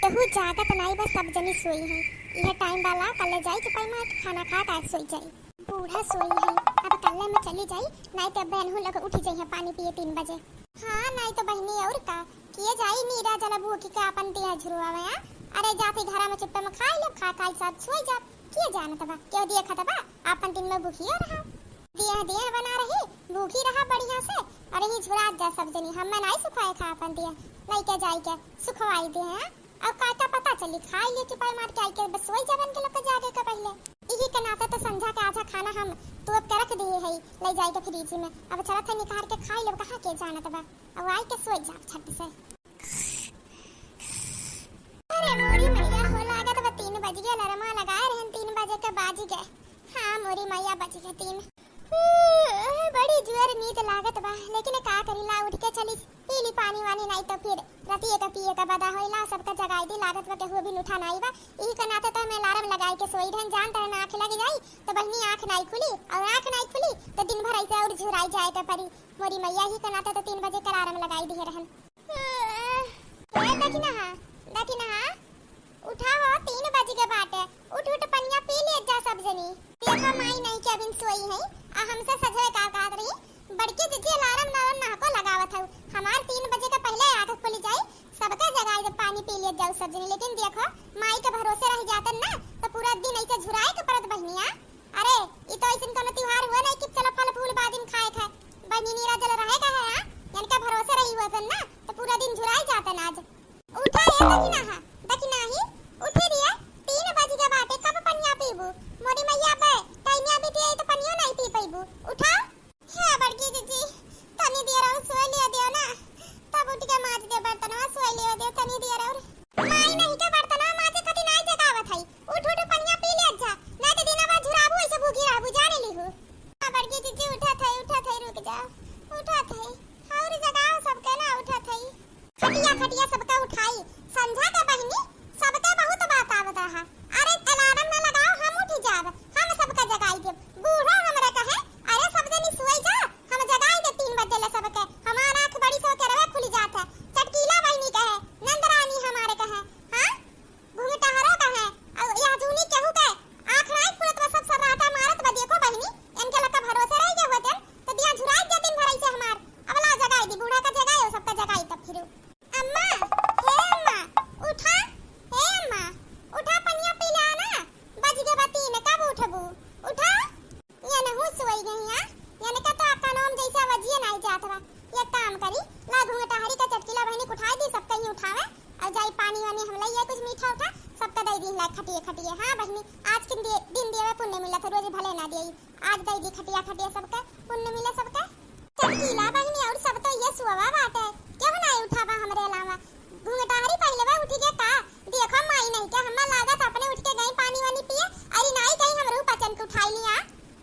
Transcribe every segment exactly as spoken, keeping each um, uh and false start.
केहू जागत नाई बा, सब जनी सोई हैं। इहे टाइम बा, ला कल्ले जाई चुपाई मार के खाना खा के सोई जाई। बूढ़ा सोई हैं, अब कल्ले में चली जाई, नाई तो बहनहू लोग उठी जइहैं पानी पिए तीन बजे। हाँ, नाई तो बहिनी और का, किए जाई नीरा जला भूखी के आपन दिया झुरवावे, हाँ? अरे जाती घरा में चुप्पे में खाई लेब, खा खाई साथ सोई जाब, किए जानत बा, केहू देखत बा, आपन दिन में भूखियो रहा। दिया दिया बना रही, भूखी रहा बढ़िया से, और यही झुरात जा सब जनी, हमें नाई सुखाए खा आपन दिया, लइके जाई के सुखवाई दिया, हाँ? अब का, का पता चली, खाई ले चुपाई मार के आई के बस सोई जाबन के लोग के जागे के पहिले। इही के नाते तो संझा के आधा खाना हम तोप के रख दिए हई, ले जाई के फ्रिज में। अब चलत है निकाल के खाई लेब, कहाँ के जानत बा। अब आई के सोई जाब झट से। अरे मोरी मैया हो, लागत बा तीन बज गए, अलार्मा लगाए रहन तीन बजे के, बाजी गए। हाँ मोरी मैया, बज गए तीन। हम्म, बड़ी जोर नींद लागत बा, लेकिन का करी, ला उठ के चली, पी ली पानी वानी, नाई तो फिर रतिये का पिए का बदा होई। ला सबका जगाई दी, लागत बा केहू अभी उठा नाई बा। इही के नाते तो हमें अलार्म लगाई के सोई रहन, जान तहन आँख लग जाई तो बहिनी आँख नाई खुली, और आँख नाई खुली तो दिन भर ऐसे और झुराई जाए के परी। मोरी मैया, इही के नाते तो तीन बजे के अलार्म लगाई दिए रहन। ए दखिनहा, दखिनहा, उठा हो, तीन बज गए बाटे, उठ उठ पनिया पी ले जा सब जनी। देखो माई नहीं के अबिन सोई है, आ हमसे सजवे का कहत रही, बड़की जिज्जी अलार्म नारम नाहको लगावत हऊ, हमार तीन बजे के पहिले आँख खुल जाई, सबका जगाई दे, पानी पी ले जाऊ सब जनी। लेकिन देखो माई के भरोसे रह जातन ना तो पूरा दिन ऐसे झुराए के परत बहिनिया। अरे, ई तो ऐसन कोनो त्योहार हुआ नहीं कि चलो फल फूल बादिन खाए खाए। बहिनी नीरा जल रहे का है, हाँ? इनका भरोसे रही हुआ तन ना, तो पूरा दिन झुराई जातन आज। उठा ये दखिनहा, दखिनही, उठी रिया, तीन बज गए बाटे, कब पनिया पीबू? मोरी मैया बे, टाइमिया बीत गई तो पनियो नहीं पी पईबू। उठा। हे बड़की जिज्जी, तनी देर और सोए लिया दियो ना, तब उठ के माज दे बर्तनवा, सोए लिया दियो तनी देर और। माई नहीं के बर्तनवा माजे खातिर नाई जगावत हई, उठ उठ पनिया पी ले जा, नाई तो दिना भर झुराबू ऐसे भूखी रहबू, जाने लीहू। हाँ बड़की जिज्जी, उठत हई, उठत हई, रुक जा, उठत हई, और जगाओ सबके ना, उठत हई। खटिया खटिया सबका उठाई, संझा के बहिनी सबके बहुत बात आवत रहा। अरे अलार्म ना लगाओ, हम उठ जाब, हम सबका जगाई देब। बूढ़ो हमरे कहे, अरे सब जनी सोई जा, हम जगाई दे तीन बजे ले सबके, हमार आँख बड़ी सो के रवे खुल जात है। चटकीला बहिनी कहे, नंद रानी हमारे कहे, हाँ घुंघटाहरो कहे, और यह जूनी केहू के आँख नाई खुलत बा, सब सर्राटा मारत बा। देखो बहिनी, इनके लका भरोसे रह गए होतन तो दिया झुराई जातिन भरई से हमार। अब ला जगाई दी, बूढ़ा का जगाई, सबका जगाई तब फिर। अम्मा, हे अम्मा, उठा, हे अम्मा, उठा पनिया पी ले ना, बज गए बा तीन, कब उठबू? उठा। ये नहु सोई गई है, इनका तो आपका नाम जैसे आवाजिए नहीं जात बा। ये काम करी, ला घुंघटाहरी का चटकीला बहिनी उठाई दी, सबका ही उठावे, और जाई पानी वानी हम लइए कुछ मीठा उठा, सबका दे दी ला खटिए खटिए। हाँ बहिनी, आज के दे-, दिन देवे पुण्य मिला था, रोज भले ना देई, आज दे दी खटिया खटिया सबका, पुण्य मिले सबका। चटकीला बहिनी और सब तो ये सुअवा बाटे, केहू नाई उठावा हमरे अलावा। घुंघटाहरी पहिले बा उठ गया का? देखो माई नहीं के, हम्मा लागत अपने उठ के गई पानी वानी पिए, अरे नाई कहीं हमरू पचन के उठाई लिया।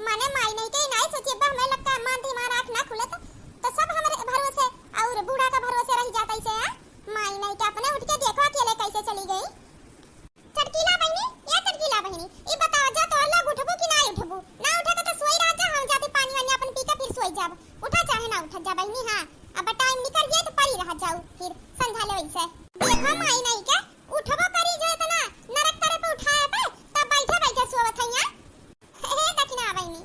माने माई नहीं के नाई सोचिए बा, हमें लगता है मान थी मार आँख ना खुलत, तो सब हमरे भरोसे और बूढ़ा का भरोसे रह जाता इसे, हाँ? माई नहीं के अपने उठ के देखो अकेले कैसे चली गई। चटकीला बहिनी, ए चटकीला बहिनी, ई बताओ जा तोहर लोग उठबू कि ना उठबू? ना उठे के तो सोई रह जा, हम जाते पानी वानी अपन पी के फिर सोई जाब। उठा चाहे ना उठा जा बहिनी, हाँ। अब टाइम निकल जाए तो पड़ी रह जाऊ फिर संझा ले वैसे। देखो माई नहीं के उठबो करी जो इतना नरक करे पे उठाए पे, तब बैठे बैठे सोवत है यहाँ। हे दखिना बहिनी,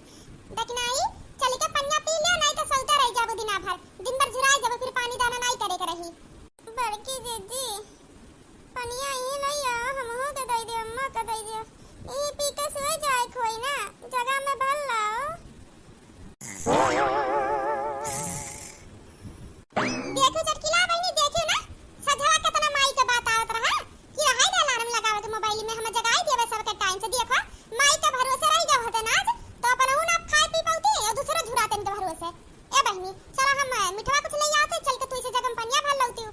दखिनाई, चली के पनिया पी लियो, नहीं तो सौते रह जाबो दिना भर, दिन भर झुराए जाबो, फिर पानी दाना नहीं करे के रही। बड़की जिज्जी, पनिया इहे लई आओ, हमहू के दई दे, अम्मा के दई दे। इहे पी के सोए जाए खोई ना, जगह में भर लाओ। देखो चटकीला बहिनी, देखो ना, सझवा केतना माई के बात आवत रहा कि रहाई दे अलार्म लगावे के मोबाइल में, हम जगाई देवे सबके टाइम से। देखो, माई के भरोसे रह गए होते ना आज, तो अपन हूँ ना खाए पी पाउती और दूसरा झुराते इनके भरोसे। ए बहिनी, चला हम, अ, मिठवा कुछ ले आवते, चल के तू इसे जगह में पनिया भर लौती।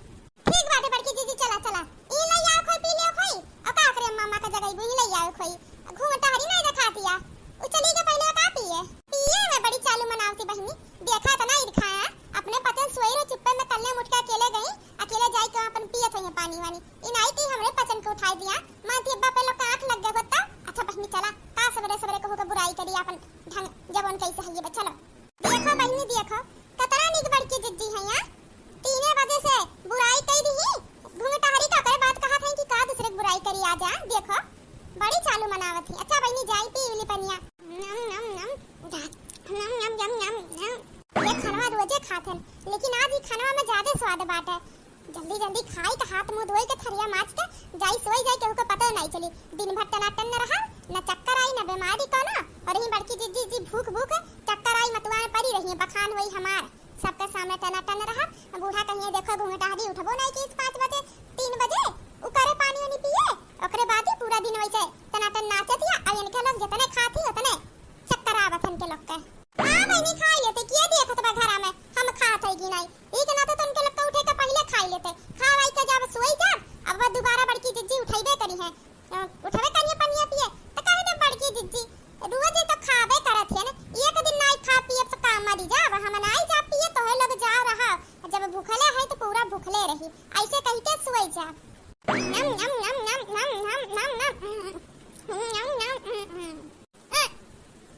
ठीक बाटे बड़की जीजी, चला, चला। ई ले आओ खोई, पी ले खोई। और का करे मामा का जगह, ई ले आओ खोई। घूंघटाहरी नहीं दिखातिया। उ चली के पहले का पिए? पिए में बड़ी चालू मनावती बहिनी। देखा इतना ईर्खा है, अपने पचन सोई रहो चुप्पे में, कल्ले मुठ के अकेले गई, अकेले जाई के अपन पिए थे पानी वानी। ई नाई थी हमरे पचन के उठाई दिया। माँ थी अब्बा पे लोग का आँख लग गए होता। अच्छा बहिनी चला, का सवेरे सवेरे कहू के बुराई करी अपन ढंग जबन कैसे है ये बा, चलो। देखो बहिनी देखो, कतना निक बड़की जिज्जी है यहाँ। तीने बजे से बुराई कई दी। घुंघटाहरी का करे बात कहा थे कि का लेकिन आज ई खानवा में ज्यादा स्वाद बाटे। जल्दी जल्दी खाई के हाथ मुंह धोई के थरिया माज के जाई सोई जाई, केहू के पता नाई चली। दिन भर टनाटन न रहा, न चक्कर आई, न बीमारी कोनो। और यही बड़की जिज्जी जी भूख भूख चक्कर आई, मतुआ में पड़ी रही, बखान होई हमार। सबके सामने टनाटन रहा। बूढ़ा कहिए, "देखो घुंघटाहरी उठबो नाई की पाँच बजे, तीन बजे, उ करे पानी वानी पिए, ओकरे बाद ही पूरा दिन वैसे टनाटन नाचत या, अब इनके लोग जितने खाती उतने चक्कर आवत इनके लोग के।" हाँ बहिनी, खाई लेते, किए देखत बा घरा में, हम खात है कि नाई। ई के नाते तो उनके लोग के उठे के पहिले खाई लेते। खा वाई के जब सोई जाब, अब दोबारा बड़की जिज्जी उठैबे करी है। अ, उठबे करिए पनिया पिए, त कहे ना बड़की जिज्जी, "रोज तो खाबे करत है न, एक दिन नाई खा पिए तो का मरी जाब, हम नाई जा पिए, तोहे लोग जा रहा, जब भूखले है तो पूरा भूखले रही।" ऐसे कह के सोई जाब। नम, नम, नम। अ,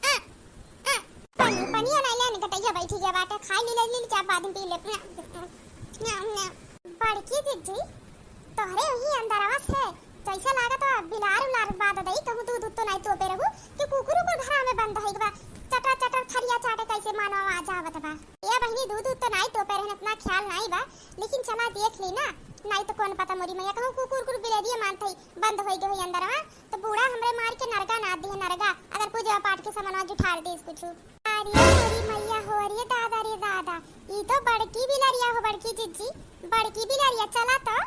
अ, अ। पनी, पनिया नाई लेने गटैया बैठी गया बाटे, खाई ली, ले ली, चाप बाद में पी ले। बड़की जिज्जी, तोहरे वही अंदरवा से जैसे लागत बा बिलार उलार बात दई, कहूँ दूध दूध तो नाई तोपे रहू कि कुकुर उकुर घरा में बंद होई बा, चटर चटर थरिया चाटे कैसे मानवा आ जावत बा। ए बहिनी, दूध दूध तो नाई तोपे रहन, इतना ख्याल नाई बा, लेकिन चला देख ली ना, नाई तो कौन पता मोरी मैया कहूँ कुकुर उकुर बिलरिया मानत हई बंद होई गई होई अंदरवा, तो बूढ़ा हमरे मार के नरगा ना दिहे नरगा, अगर पूजा पाठ के समनवा जुठार देस कुछु। अरे मोरी मैया हो, अरे दादा रे दादा, ई तो बड़की बिलरिया हो, बड़की जिज्जी, बड़की बिलरिया, चला तो।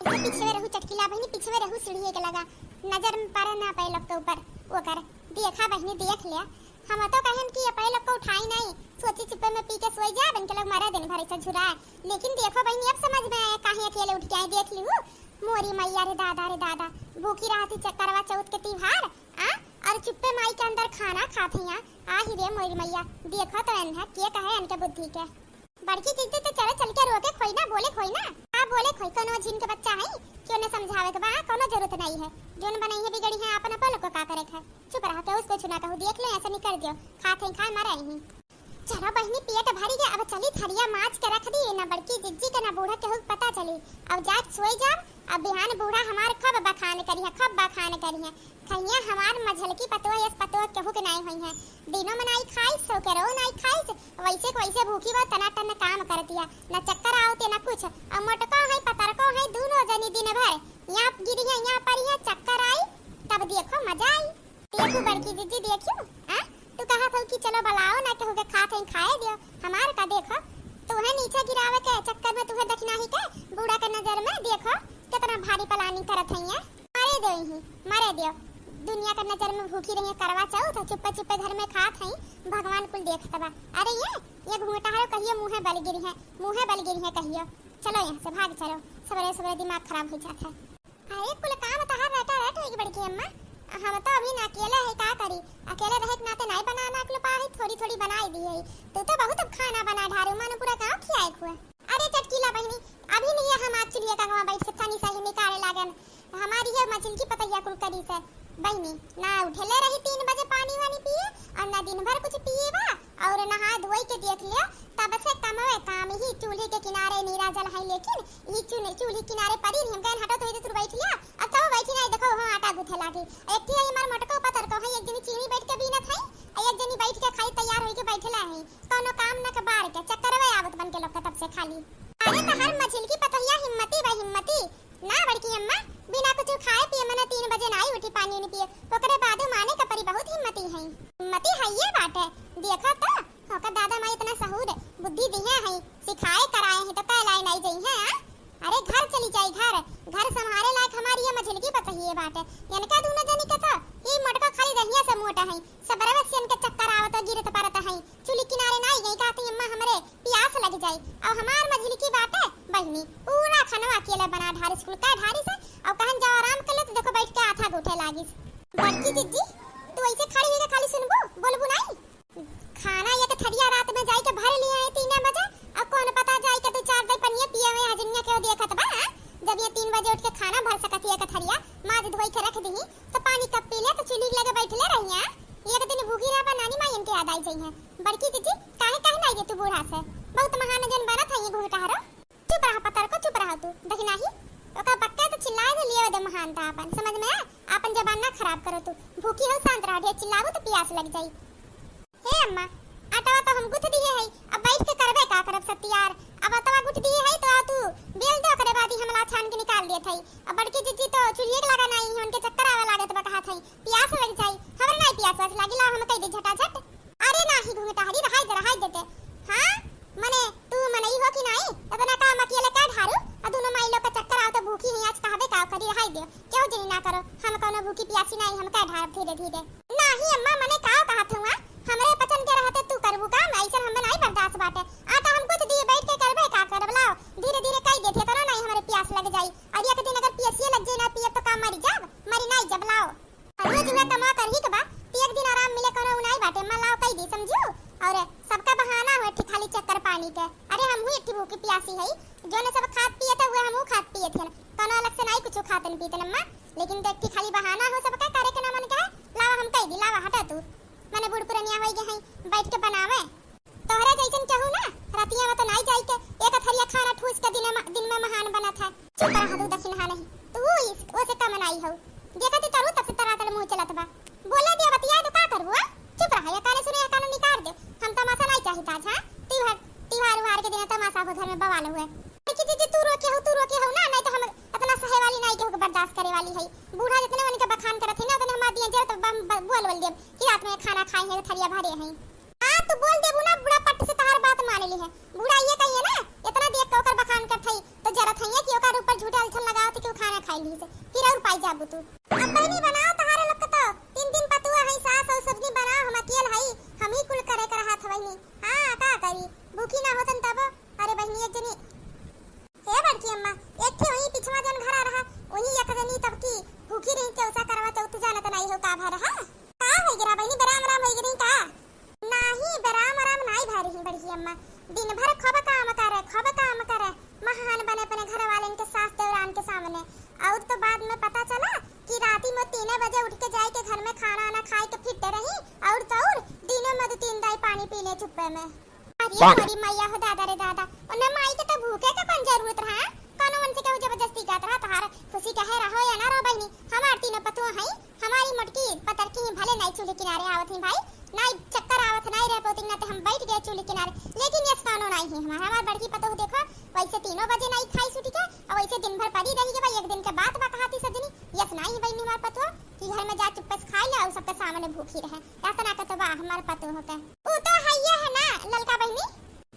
इसे पीछे रहू चटकीला बहिनी, पीछे रहू सीढ़ी के लगा, नजर में पड़े ना पाए लोग के ऊपर। ओकर देखा बहिनी, देख लिया, हम तो कहन कि ये पहले को उठाई नहीं, सोची चुप्पे में पी के सोई जाब, इनके लोग मरे दिन भर ऐसे झुराए। लेकिन देखो बहिनी, अब समझ में आया काहे अकेले उठ के आई, देख लिहू। मोरी मैया रे दादा रे दादा, भूखी रहती च-, करवा चौथ के तिहार, आ, और चुप्पे माई के अंदर खाना खात हैं, आ ही रे मोरी मैया, देखो तो एन्हे के कहे इनके बुद्धि के। बड़की जिज्जी तो चले चल के रोके खोई ना, बोले खोई ना। का बोले खोई, कोनो झिन के बच्चा है कि उन्हें समझावे के बा, कोनो जरूरत नहीं है। जोन बनाई है बिगड़ी है, आपन अपन लोग को का करे के है। चुप रह के उसको छुना कहू, देख लो ऐसा नहीं कर दियो, खात हैं खाए मरा ही। चलो बहिनी, पेट भरी गया, अब चली थरिया माज के रख दी ना, बड़की जिज्जी के ना बूढ़ा केहू के पता चली। अब जात सोई जाब, अब बिहान बूढ़ा हमार खूब बखान करी है, खूब बखान करी है। कहिया हमार मझलकी पतोह यस पतोह केहू के नाई होई है। दिनों में नाई खाइस, सो के रो नाई खाइस, वैसे के वैसे भूखी बा, तना टन काम करतिया, न चक्कर आवते न कुछ। अब मोटको है, पतरको है, दूनो जनी दिन भर यहाँ गिरी है, यहाँ परी है, चक्कर आई, तब देखो मजा आई। देखू बड़की जिज्जी, देखियो, आ? तू कहा था कि चलो बुलाओ ना, केहू के खात है खाए दियो, हमार का देखो, तू है नीचे गिरावे के चक्कर में, तू है दखिनाही के बूढ़ा के नजर में, देखो कितना भारी planning करत है ये। मरे दे ही, मरे दियो। दुनिया के नजर में भूखी रही करवा चौथ, चुप्पे चुप्पे घर में खात है, भगवान कुल देखत बा। अरे ये, ये घूंघटाहरो कहियो मुँहे बल गिरी है, मुँहे बल गिरी है कहियो। चलो यहाँ से भाग चलो, सबरे सबरे दिमाग खराब हो जात है। अरे कुल काम तहार रटा रट होई बड़की अम्मा, हम तो अभी ना अकेले है, का करी, अकेले रहे के नाते नाई बना ना कुल पाही, थोड़ी थोड़ी बनाई दी है। तू तो बहुत अब खाना बना ढारू, मानो पूरा गाँव खियाए खुआ। अरे चटकीला बहिनी, अभी नहीं है हम आज चुलिया का हुआ बैठ के तनी सा ही निकाले लागन। हमारी ये मझिलकी पतैया कुल करी से बहिनी, ना उठेले रही तीन बजे पानी वानी पिए और ना दिन भर कुछ पिए बा, और नहा धोई के देख लियो, तब से कमवे काम ही चूल्हे के किनारे नीरा जल है, लेकिन ही चूल्हे, चूल्हे किनारे परी नहीं। हम कहन हटो तो इधर बैठ लिया, अब तो बैठी नहीं, देखो वहाँ आटा गूंथे लागी। एक थी हमार मोटको पतर को है, एक जनी चीनी बैठ के बीनत है, और एक जनी बैठ के खाली तैयार होई के बैठला है। कौनो काम न के बार के चक्करवे आवत बन के लोग के तब से खाली। अरे तहर मझिलकी पतोहिया हिम्मती बा हिम्मती। ना बड़की अम्मा, बिना कुछ खाए पिए मने तीन बजे नाई उठी पानी उनी पिए, ओकरे बादो माने के परी बहुत हिम्मती है। हिम्मती है ये बात है, देखो तो, ओकर दादा माई इतना सहूर बुद्धि दिहे है, सिखाए कराए है तो कहलाए नाई जई है, आ? अरे घर चली जाई घर, घर संभारे लायक हमारी ये मझिलकी पतोहिए बाटे। इनका दूनो जनी के तो ई मोटका खाली दहिया से मोटा है, सबरवे से इनके चक्कर आवत गिरत पड़त है। चूल्ही किनारे ना आई गई, कहती अम्मा हमरे पियास लग जाई। अब हमार मझिलकी बाटे बहिनी, पूरा खनवा अकेले बना ढारिस, कुल का ढारिस, अब कहन जाओ आराम कर लो तो देखो बैठ के आथा गूंथे लागिस। बड़की जिज्जी, तू ऐसे खड़ी है खाली सुनबू, बोलबू नहीं? खाना एक थरिया रात में जाई के भर लिए है तीन बजे, अब कौन पता जाई के दो चार दे पनिया पिए हुए हजनिया के देखत बा, हाँ? जब ये तीन बजे उठ के खाना भर सकत है एक थरिया, माज धोई के रख दही, तो पानी कब पी ले तो चूल्ही लगे बैठले रही, हाँ? एक दिन भूखी रह बा नानी माई इनके याद आई जाई है। बड़की जिज्जी, काहे काहे नहीं रे तू बूढ़ा से? बहुत महान जन बनत है ये घूंघटाहरो। चुप रहा पतर को, चुप रहा तू, देखी नाही? ओका बक्का तो चिल्लाए दे लिए दे महानता अपन, समझ में आए? अपन जबान ना खराब करो तू। भूखी हो शांत रहा, ढेर चिल्लाबू तो पियास लग जाई। हे अम्मा, आटवा तो हम गुथ दिहे हई, अब बैठ के करबे का करब सत्यार। अब आटवा गुथ दिहे हई तो आ तू बेल दे, ओकरे बाद ही हमला छान के निकाल देत हई। अब बड़की जिज्जी तो चूल्हे के लगा नाई है, उनके चक्कर आवे लागत बा, कहत हई पियास लग जाई। हमरे नाई पियास वास लागी, लाओ हम कई दे झटाझट। अरे नाही घुंघटाहरी, रहाई दे, रहाई देते। हाँ, मने तू मनई हो कि नाई? इतना काम अकेले का ढारू? आ दोनों माई लोग के चक्कर आओ तो भूखी ही, आज कहबे का करी, रहाई दे। केहू जनी ना करो, हम कौनो भूखी पियासी नाई, हम का ढारब धीरे धीरे। नाही अम्मा, मने का कहत हुआ? हमरे पचन के रहते तू करबू काम, ऐसन हमें नाई बर्दाश्त बाटे। आटा हम गुथ दिए, बैठ के करबे का करब, लाओ धीरे धीरे कई देते, इतना नाई हमरे पियास लग जाई। और एक दिन अगर पियसिए लग जाई ना पियब तो का मरी जाब? मरी नाई जब, लाओ। रोज उहे कमा करही के बा, तो एक दिन आराम मिले, कोनो उनाई बाटे, अम्मा लाओ कई दी, समझू? और सबका बहाना हो एक ठे खाली चक्कर पानी के। अरे हमहू एक ठे भूखी पियासी हई, जोने सब खात पियत है, उहे हमहू खात पियत हन, कोनो अलग से नाई कुछ खातन पीतन अम्मा, लेकिन तो एक ठे खाली बहाना हो सबका करे के ना मन के है, लावा हम कई दी, लावा हटा तू, मने बूढ़ पुरनिया होई गए हैं, बैठ के बनावे। तोहरे जैसन केहू ना, रतिया में तो नाई जाई के एक थरिया खाना ठूस के दिन में, दिन में महान बनत है। चुप रहा तू, दखिनहा नहीं। तू इस, ओसे कम नाई हो। देखत ही तरू तब से तरातल मुंह चलत बा। बोले दिया बतिया तो का करबू, आ? चुप रहा, या काने सुने या काने निकाल दे। हम तमाशा नाई चाहित आज, हाँ? तिहार, तिहार उहार के दिन तमाशा हो, घर में बवाल हुए। देखी जीजी, तू रोके हो, तू रोके हो ना, नहीं तो हम इतना सहे वाली नाई केहू के बर्दाश्त करे वाली है। बूढ़ा जितने मन के बखान करत है ना, उतने हमार दिया जरा तो बम ब-, बोल बोल देब कि रात में खाना खाए हैं, थरिया भरे हैं। हाँ, तू बोल देबू ना, बूढ़ा पट से तहार बात मान ली है। बूढ़ा ये कहिए ना, इतना देख के ओकर बखान करत हई, तो जरत हइये कि ओकर ऊपर झूठे अलछन लगावत कि उ खाना खाई ली से, फिर और पाई जाबू तू। अब बहनी बनाओ, तहारे लोग के तो तीन तीन पतुआ हई, सास और सजनी बनाओ, हम अकेल हई, हम ही कुल करे के रहत हवई नी। हाँ, का करी, भूखी ना होतन तब। अरे बहनी, एक जनी, हे बड़की अम्मा, एक ठे वही पिछवा जन घरा रहा, वही एक जनी तब की भूखी रही, चौसा करवा चौथ जानत नाई हो का भा रहा। का होई गिरा बहनी, बराम राम होई गिरी का? नाही, बराम आराम नाही भा रही बड़की अम्मा। दिन भर खूब काम करे, खूब काम करे, महान बने अपने घर वालन के सास देवरान के सामने। और तो बाद में पता चला कि राती में तीन बजे उठ के जाए के घर में खाना आना खाए के फिट रही, और तो और दिनों में दो तीन दाई पानी पीने चुप्पे में। अरे मोरी मैया हो दादा रे दादा, उन्हें माई के तो भूखे के कौन जरूरत रहा? कौनो उनसे केहू जबरदस्ती कहत रहा? तहार खुशी कहे रहो या ना रहो बहनी, हमार तीनों पतुआ हई, हमारी मोटकी पतरकी ही भले नाई चूल्हे किनारे आवत ही भाई, नाई चक्कर आवत, नाई रह पोती, ना ते हम बैठ गए चूल्हे किनारे, लेकिन यस कानो नाई है हमार। हमार बड़की पतोह देखो, वैसे तीनों बजे नाई खाई सुटी के, और वैसे दिन भर पड़ी रही के भाई, एक दिन के बात बा कहाती सजनी, यस नाई है बहनी हमार पतोह कि घर में जा चुप्पे से खाई ले और सबके सामने भूखी रहे, ऐसा ना के तो बा हमार पतोह के। ऊ तो है ये है ना ललका बहनी,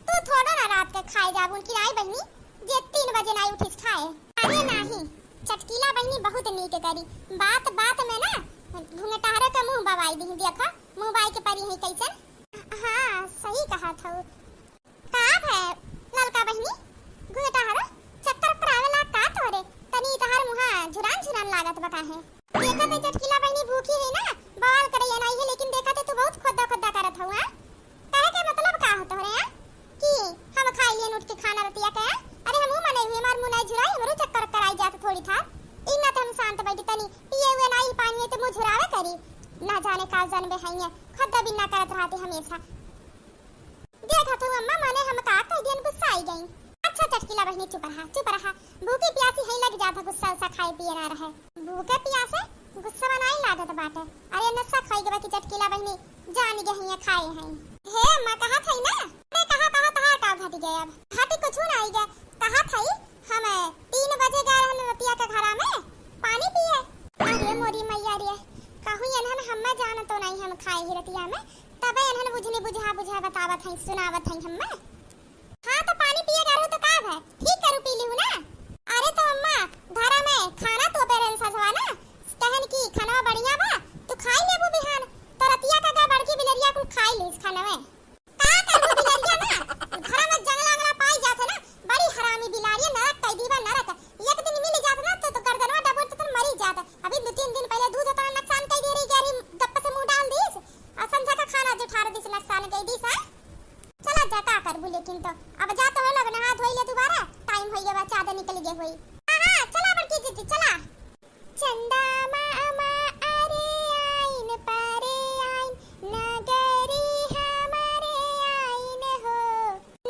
तू थोड़ा ना रात के खाए जाबू उनकी नाई बहनी, जे तीन बजे नाई उठिस खाए। अरे नाही, चटकीला बहिनी बहुत नीक करी। बात बात में ना घुंघटाहरो के मुंह बवाई दिही। देखो, मुंह बाई के परी है कैसन। हाँ, सही कहत हऊ। का भय ललका बहिनी, घुंघटाहरो चक्कर करावेला का तोरे? तनी तहार मुहा झुरान झुरान लागत बा काहे? देखत है चटकीला बहिनी भूखी है ना, बवाल करैया नाई है, लेकिन देखत है तू बहुत खोद्दा खोद्दा करत हऊ, हाँ? कहे के मतलब का हो तोहरे, हाँ? कि हम खाई लियन उठ के खाना रतिया के, हाँ? अरे हमहू मने हुए, हमार मुँह नाई झुराई, हमरो चक्कर कराई जात थोड़ी था। ई ना तो हम शांत बैठी तनी, पिए हुए नाई पानी है तो मुँह झुरावे करी। ना जाने का जानबे हइये, खोद्दा बिन्ना करत रहते हमेशा। देखत हऊ अम्मा, माने हम का कह दियन, गुस्सा आई गई। अच्छा चटकीला बहिनी, चुप रहा, चुप रहा। भूखी प्यासी है, लग जात गुस्सा उस्सा, खाए पिए ना रहे। भूखे प्यासे गुस्सा बनाई लागत बाटे। अरे नशा खाई गवा की चटकीला बहिनी, जान गई है खाए हैं। हे अम्मा, कहा था ना? अरे कहा, कहा, कहा का घट गए? अब घट कुछ ना आई गए। कहा था हम तीन बजे गए रहन रतिया के घरा में पानी पिए। अरे मोरी मैया रे, कहूँ एनहन हम्मे जान तो नहीं हम खाए ही रतिया में, तबे एनहन बुझनी बुझा बुझा बतावत हैं, सुनावत हैं हम्मे। हाँ तो पानी पिए गए तो का भय, ठीक करू पी लिहू ना। अरे तो अम्मा, घरा में खाना तो बेरन सजवा ना, कहन की खाना बढ़िया बा, तू खाई लेबू बिहान, तो रतिया का गा बड़की बिलरिया कुल खाई लीस खाना में। का करबू बिलरिया ना, घरा में जंगला अंगला पाई जात है ना, बड़ी हरामी बिलारिया नरक कई दीवा नरक। एक दिन मिल जात ना तो, तो गर्दनवा डबोट तो मरी जात। अभी दो तीन दिन पहले दूध उतना नुकसान कई दे रही, गहरी गप्प से मुंह डाल दीस, और संझा का खाना जो ठार दीस नुकसान कई दीस, हाँ? चला जा, का करबू लेकिन तो। अब जा तो हो लोग, नहा धोई ले दोबारा, टाइम होई गवा, चादर निकल गए होई। हाँ, हाँ, चला बड़की जीजी, चला। चंदा मामा अरे आइन परे आइन, नगरी हमरे आइन हो।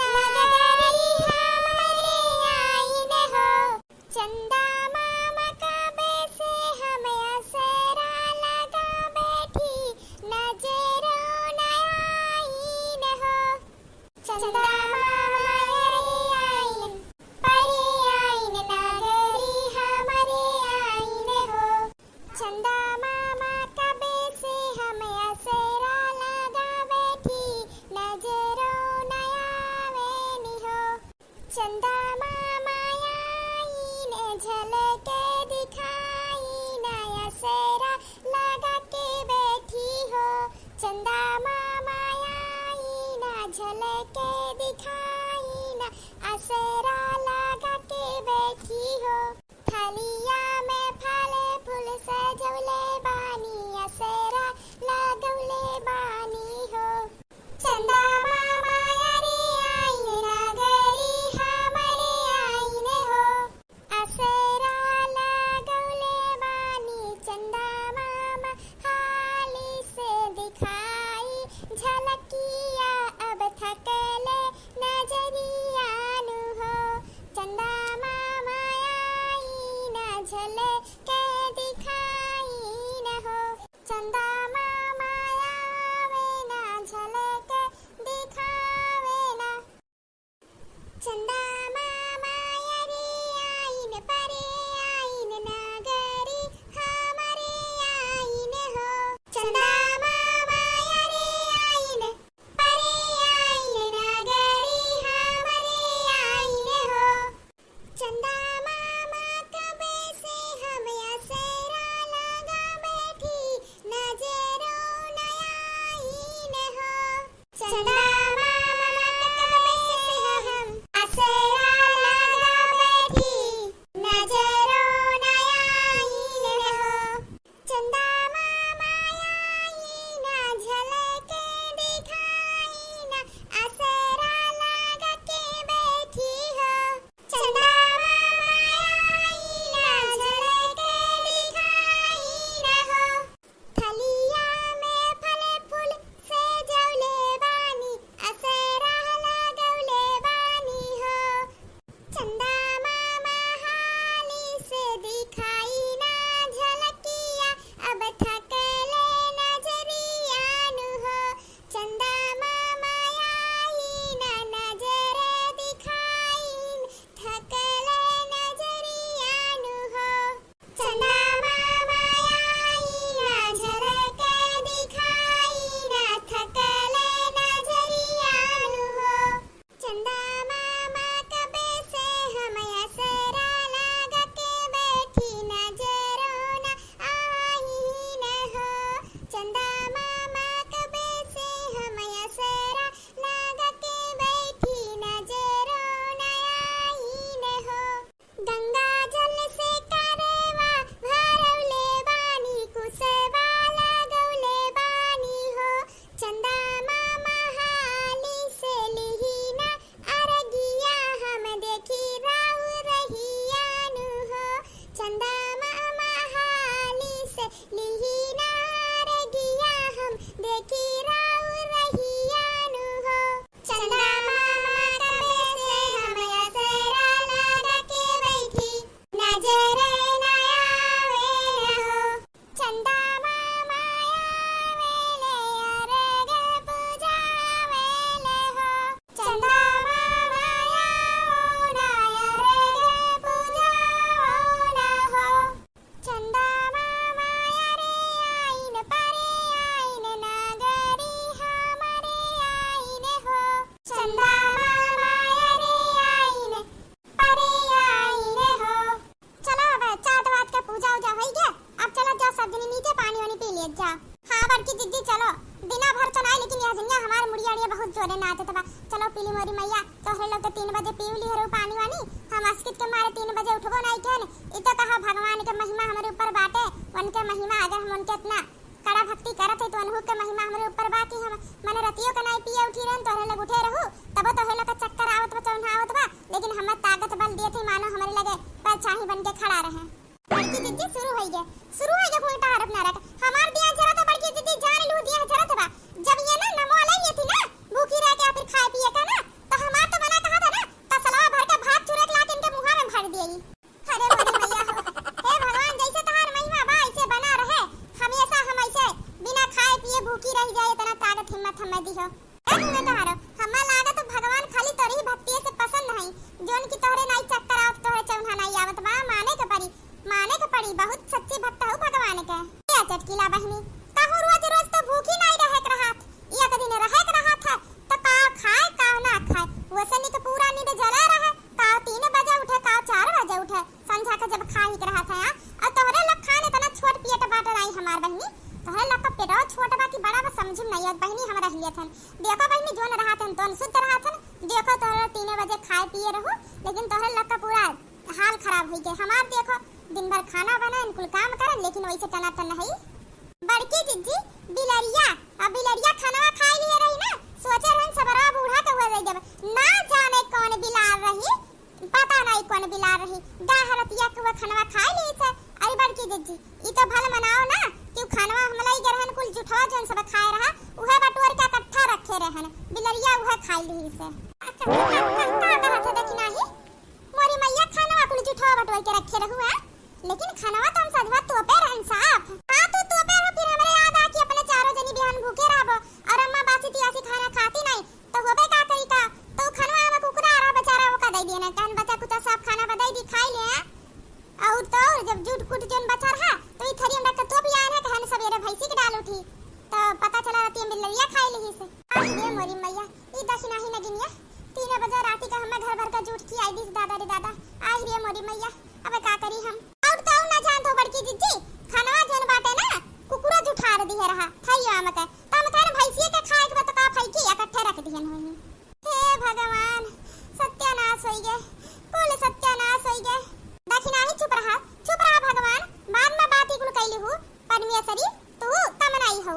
नगरी हमरे आइन हो। चंदा मामा कबे से हम असरा लगा बैठी, नजरो नया झलके दिखाई ना, असरा लगा के बैठी हो। थलिया में फल फूल सजौले बानी, असरा लगौले बानी हो। चंदा मामा अरे आइन, नगरी हमरे आइन हो। असरा लगौले बानी, चंदा मामा हाली से दिखाई झलकिया, अब थकले नजरिया नु हो। चंदा मामा आइन, झलके दिखाई न हो। चंदा मामा आवे ना, झलके दिखावे ना। चंदा मामा अरे आइन, परे आइन, नगरी हमरे आइन हो। चंदा मामा अरे आइन, परे आइन, नगरी हमरे आइन हो। चंदा मामा कबे से हम असरा लगा बैठी, नजरो न आइन हो। चंदा मामा कबे से हम असरा लगा बैठी, नजरो न आइन हो। चंदा मामा आइन, झलके दिखाई ना, असरा लगा के बैठी हो। चंदा मामा आइन, झलके दिखाई ना हो। थलिया में फल फूल सजौले बानी, असरा लगौले बानी हो। चंदा मामा हाली से दिखाई ना झलकिया, अब थकले नजरिया नु हो। चंदा मामा आई ना, नजर दिखाई ना, थकले नजरिया नु हो। चंदा मामा आई ना, झलक दिखाई ना, थकले नजरिया नु हो। चंदा मामा कबे से हम असरा लगा के बैठी, नजरो ना आई न हो। चंदा मामा कबे से हम असरा लगा के बैठी, नजरो ना आई न हो। गंगा जल से करवा भरौले बानी, कुसवा लगौले बानी हो। चंदा मामा हाली से लिही ना अरगिया, हम देखी राउर रहिया नु हो। चंदा मामा हाली से लिही ना अरगिया, हम देखी राउर रहिया नु हो। चंदा मामा कबे से हम असरा लगा के बैठी, नजर ना आवे न हो। चंदा मामा आवेले, अरग पुजावेले हो। चंदा मामा आओ ना, अरग पुजाओ ना हो। चंदा मामा अरे आइन, परे आइन, नगरी हमरे आइन हो। चंदा मामा अरे आइन, परे आइन हो। चलो, अब चाँद वाद के पूजा उजा होई गया, अब चलो जाओ सब जनी नीचे पानी वानी पी लिए जाओ। हाँ बड़की जिज्जी चलो, दिना भर तो नाई लेकिन यह जनिया हमार मुड़िया अड़िया बहुत जोरे नाचत बा। चलो पी ली मोरी मैया, तोहरे लोग तो तीन बजे पी ली हरो पानी वानी, हम अस्कित के मारे तीन बजे उठबो नाई केन। इ तो कहा भगवान के महिमा हमरे ऊपर बाटे, उनके महिमा अगर हम उनके इतना कड़ा भक्ति करत है तो उनहु के महिमा हमरे ऊपर बा कि हम मने रतियो के नाई पिए उठी रहन, तोहरे लोग उठे रहू, तबो तोहरे लोग के चक्कर आवत बा, चौन्हा आवत बा, लेकिन हमर ताकत बल दिए थे, मानो हमरे लगे परछाई बन के खड़ा रहे। बड़की जिज्जी शुरू होई गे, शुरू होई गे घूंघटा हरप नरक। हमार दिया जरत बा बड़की जिज्जी, जान लू दिया जरत बा। जब ये ना नमो ले ये थी ना, भूखी रह के या फिर खाए पिए का ना, तो हमार तो मना कहा था ना, तसलवा भर के भात चुरक ला के इनके मुँहा में भर दिए। अरे मोरी मैया हो, हे भगवान, जैसे तहार महिमा बा, ऐसे बना रहे, हमेशा हम ऐसे बिना खाए पिए भूखी रह जाए, इतना ताकत हिम्मत हमें दी हो। ए भूमि तोहारो, हम्मा लागत भगवान खाली तोरी भक्तिये से पसंद हई, जोन की तोहरे नाई चक्कर आवत, तोहरे चौन्हा नाई आवत बा, माने के पड़ी, माने के पड़ी, बहुत सच्ची भक्त हऊ भगवान के। ए चटकीला बहिनी, कहूँ रोज रोज तो भूखी नाई रहे के रहत, एक दिन रहे के रहत है, तो का खाए, का ना खाए, वैसे निक पूरा नींद जला रहे, का तीन बजे उठे, का चार बजे उठे, संझा के जब खाही के रहत है, आ? और तोहरे लोग खान इतना छोट पियट बाटे नाई हमार बहिनी, तोहरे लोग का पेटवा छोट बा कि बड़ा बा, समझ में नाई आवत बहिनी, हम रह लियत हन। देखो बहिनी, जोन रहत हन तो हम सुत रहत हन, देखो तोहरे तीने बजे खाए पिए रहू, लेकिन तोहरे लक्का पूरा हाल खराब होइ गए। हमार देखो, दिन भर खाना बनाएन, कुल काम करन, लेकिन वैसे टनाटन है। बड़की जिज्जी, बिलरिया, अब बिलरिया खनवा खाई लिए रही ना, सोचे रहन सबरवा बूढ़ा के हुआ दे देब। ना जाने कौन बिलार रही, पता नहीं कौन बिलार रही, गाह रतिया के हुआ खनवा खाई ली से। अरे बड़की जिज्जी, ई तो भल मनाओ ना कि उ खनवा हम लई गए रहन, कुल जुठवा जौन सब खाए रहा, उहे बटोर के इकट्ठा रखे रहन, बिलरिया उहे खाई ली से। का, का, का, का कहत है देखी नाही? मोरी मैया, खनवा कुल जुठवा बटोर के रखे रहू, हैं? लेकिन खनवा तो हम सजवा तोपे रहन साफ। हाँ, तू तोपे रहो, फिर हमरे याद आ कि अपने चारों जनी बिहान भूखे रहबो और अम्मा बासी तियासी खाना खाती नहीं, तो होबे का करी का? तो खनवा हम कुकुरा रहा बेचारा, वो का दे दिए ना, कहन बचा कुचा साफ खाना बा, दे दी, खाई ले, हैं? और तो और जब जूठ कूट जौन बचा रहा, तो ई थरिया में रख के तोप आए ना, कहन सवेरे भैंसी के डाल उठी, तो पता चला रतिया में बिलरिया खाई ली से। आई रे मोरी मैया, ई दखिनाही नगिनिया, तीन बजे राती का हमें घर भर का जूठ खियाई दिस दादा रे दादा। आई रे मोरी मैया, अबे का करी हम? और तो और ना जान तो बड़की जिज्जी, खनवा जौन बाटे ना, कुकुरा जुठार दिहे रहा, थरिया में के। त हम कहन भैंसिया के खाए के बा तो का फैकी इकट्ठे रख दिहन होई। हे भगवान, सत्यानाश होई गे, कुल सत्यानाश होई गे। दखिनाही चुप रहा, चुप रहा भगवान, बाद में बात ही कुल कैली हूँ, परमेश्वरी, तू कमनाई हो।